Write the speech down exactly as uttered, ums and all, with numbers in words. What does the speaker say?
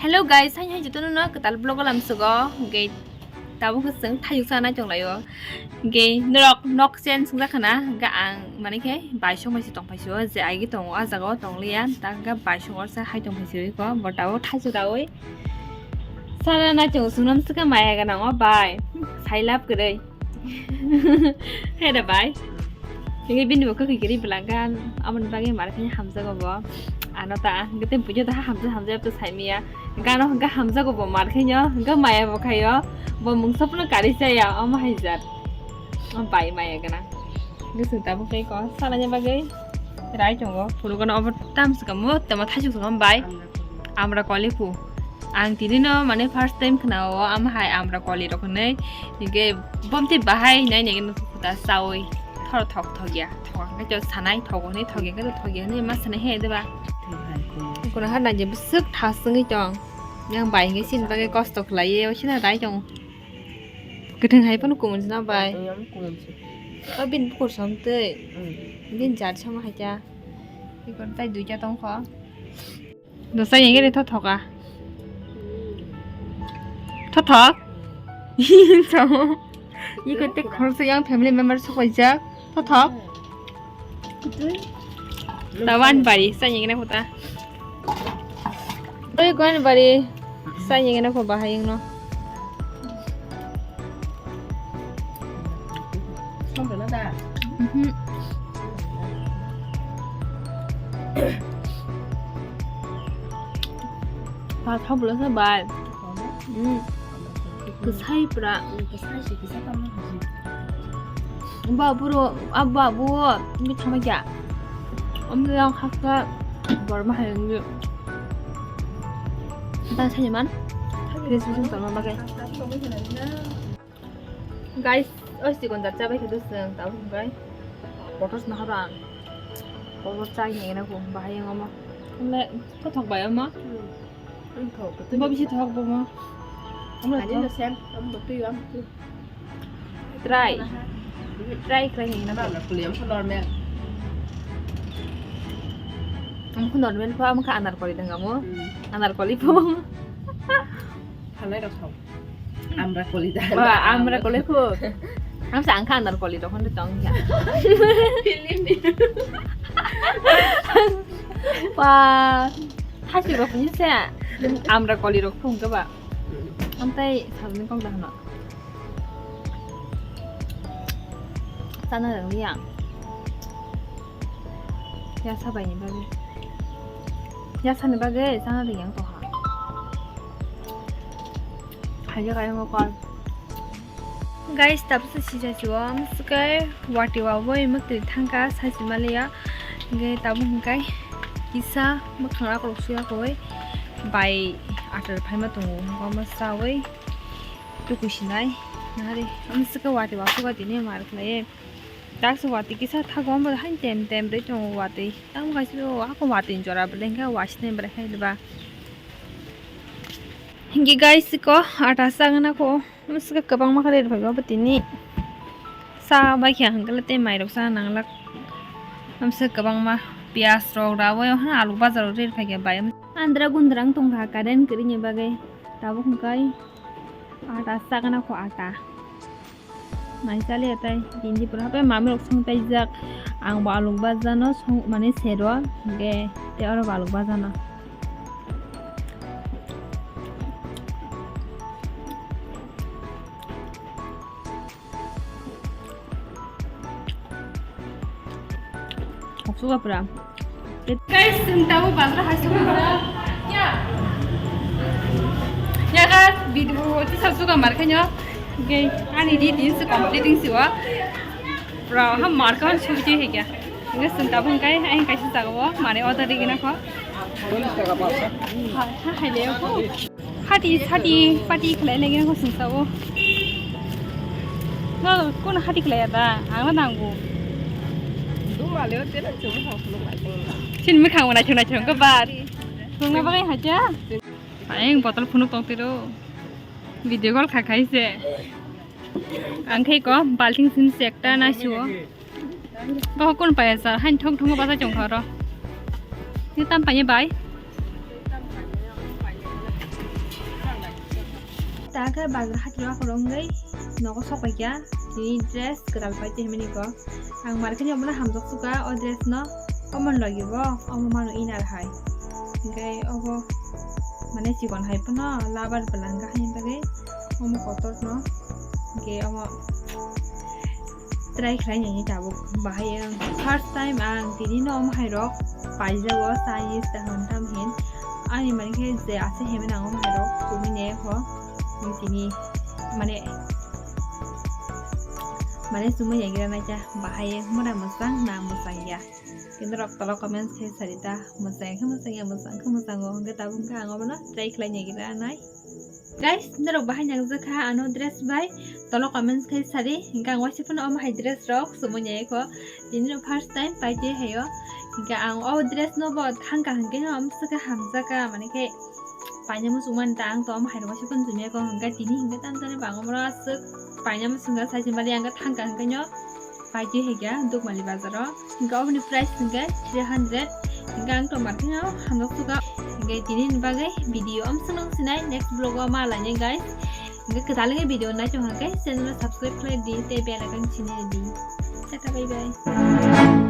Hello guys, hai hai jotono no kwtal vlog o lamsogo. Hwnkhe tabuk khe chwng thayuk sana chwng laio. Hwnkhe norok nok chen swngjak khana, hwnkhe ang mani khe bai songbai se tongphai sio, je agi tongo a jaga o tong liya, ta hwnkhe bai songor se hai tongphai sio iko, bo tabuk thaichuk raui sana na chwng swnam swkha maya gana o bai, sai lab kwrwi. Hai da bai. Hingke bini bo kwkhwi kwrwi bwlangkha, aboni bagwi mar khe hamjago bo. Ano ta, hingke tei bujo ta hamjak hamjak to saimaya. Gano hingke hamjago bo mar khe nyo, hingke maya bo khayo. Bo mungsa phano kari chaya, omo hai jat. O bai maya gana. Hingke chwng tabuk tei ko, salani bagwi rai tongo. Phuru gano obo tam swkang mo, tamo thaichuk swkang bai. Amra koli phu. Ang tini no mane first time khna o, am hai amra koli rok hinui. Hingke bomti bahai hinai neng ta saui. Thor thok thok ya. Thok ang khe sanai thok hinui thok ya khe thok ya hinui ma sanai he de ba. Kono ha nang je bwswk thas wngwi tong. Yang bai hingke sin bagwi kosto khlai ye, o sina rai tong. Kwthwng hai phano kumun sina bai. Yang kumun si. O bin bukur som tei. Hmm. Bin jat sama hai cha. Bikon tai duita tong kho. Dosa yang ini thothok ah. Thothok. So, iko te khoroksa yang family member sok paijak. Thothok. Tawan bari sa yang ini kota. Oi gon bari sa yang ini ko bahayang no. Mhm. Pathak bwlasa bai. Hmm. Kwsai pura. Ba buro, abba buo, ini thama kya? Om yang khakha borma hayung. Ta sanya man? Graduation tolma bagai. Guys, oi sikon jat chabai khe dusung, tabuk hwnkhe. Potos naharang. Potos chai nai na ko, bahai yang omo. Omo kothok bai omo. Hmm. Thok, thok. Bo bisi thok bo mo. Omo thok. Sem, omo tu yam tu. Try. Try khlai nai na. Ba, ba, kuliam ko normal. Omo ko normal pho, omo kha anar koli dang omo. Hmm. Anar koli pho. Halai rok thok. Amra koli da. Ba, amra koli ko. Ang sa ang kha anar koli rok hono tong ya. Film ni. Ba, hasi rok ni sa. Amra koli rok thong ka ba. Amtai salni kong da hano. Sana rang yang. Ya sabai ni bagwi. Ya sani bagwi sana rang yang to ha. Haja kaya ngo kol. Guys, tapsa sija chuwa, amswkhe wati wa boi mwtwi thangkha, sachi maliya. Hingke tabuk hingkai kisa mwkhang rakrok suya koi bai atar phaima tongo, hingke omo sawi tukui sinai. Nahari, amswkhe wati wa suga tini mar khlaiye. Taksa wati kisa thago, omo hai tem tem rwi tongo wati. Tamo kaisa o, ako wati jora belai hingke wasinai belai khai diba. Hingke guys, ko ata sagana ko, amswkhe kwbangma khe rw phaio bo tini. Sa bai khe hwnkhe tei mairok sa nanglak. Amswkhe kwbangma piyaj rok rawai o hwnwi alu bazar o rw phaikha bai. Andra gundra wng tongkha current kwrwini bagwi. Tabuk hwnkhe ata sagana ko ata. Nai chaliya tai tini pura hapai mami rok song taijak. Ang bo aluk bajano song mane sero hingke te oro bo aluk bajano. Oksuga pura. Guys, chwng tabuk bazar hai sokha pura. Ya. Ya guys, video ti sa suga mar khaino. Ge ani di din se completing siwa. Pura ha mar khan sugi hai kya. Ge chwng tabuk kai hai kai sa jaga o mane order ri gina kho. Ha ha hai le ko. Hati, hati, pati khlai lagi nang sung sao. No, kun hati khlai ada, ang na nanggu. Sin mi khang mana chuna chuna ko bar. Nung na bagai haja. Aing botol phunuk tong tiro. Video call kha khai se. Ang khai ko balting sim sekta na shuo. Bo kun paya sar, hain thong thong basa chong kharo. Ni tam paya bai. Ta khe bazar hati rok akhoro wngwi nogo sok paikha, tini dress kwtal paite hinmani ko. Ang mar khe omono hamjak suka o dress no, omo logi bo omo mano inner hai. Hingke obo mane chikon hai phano labar bwlanga hai bagwi omo kotor no. Hingke omo try khlai nai tabuk bahai ang first time ang tini no omo hai rok paijao size taham tam hin ani mane khe je ase hemen ang omo hai rok tumi ne kho tini mane mane sumui yagira naikha bahai mura mwchang na mwchang ya kintu rok tolo comments khai sari ta mwchang khe mwchang ya mwchang khe mwchango hwnkhe tabuk khe ang omo no try khlai yagira nai. Guys, norok bahai nangjakha ano dress bai tolo comments khai sari, hingke ang waisa phano omo hai dress rok sumui nai kho. Tini no first time paite hayo, hingke ang o dress no bo thangka hingke no amsaka hamjaka mane khe paina muchung mani ta ang to omo hai rok waisa phano sumya kho hingke tini hingke tamo tani bang omo aswk paina muchung ga sai se mali ang thangka hingke no. Paitwi hai kha Dukmali bazaro. Hingke oboni price hingke three hundred. Hingke ang tongmar khe hamjak suka. Hingke tini ni bagwi video amswk nang sinai next vlog o ma lainai guys. Hingke kwtal wngwi video nai tong hingke channel o subscribe khlai di tei bell icon sini di. Tata bye bye.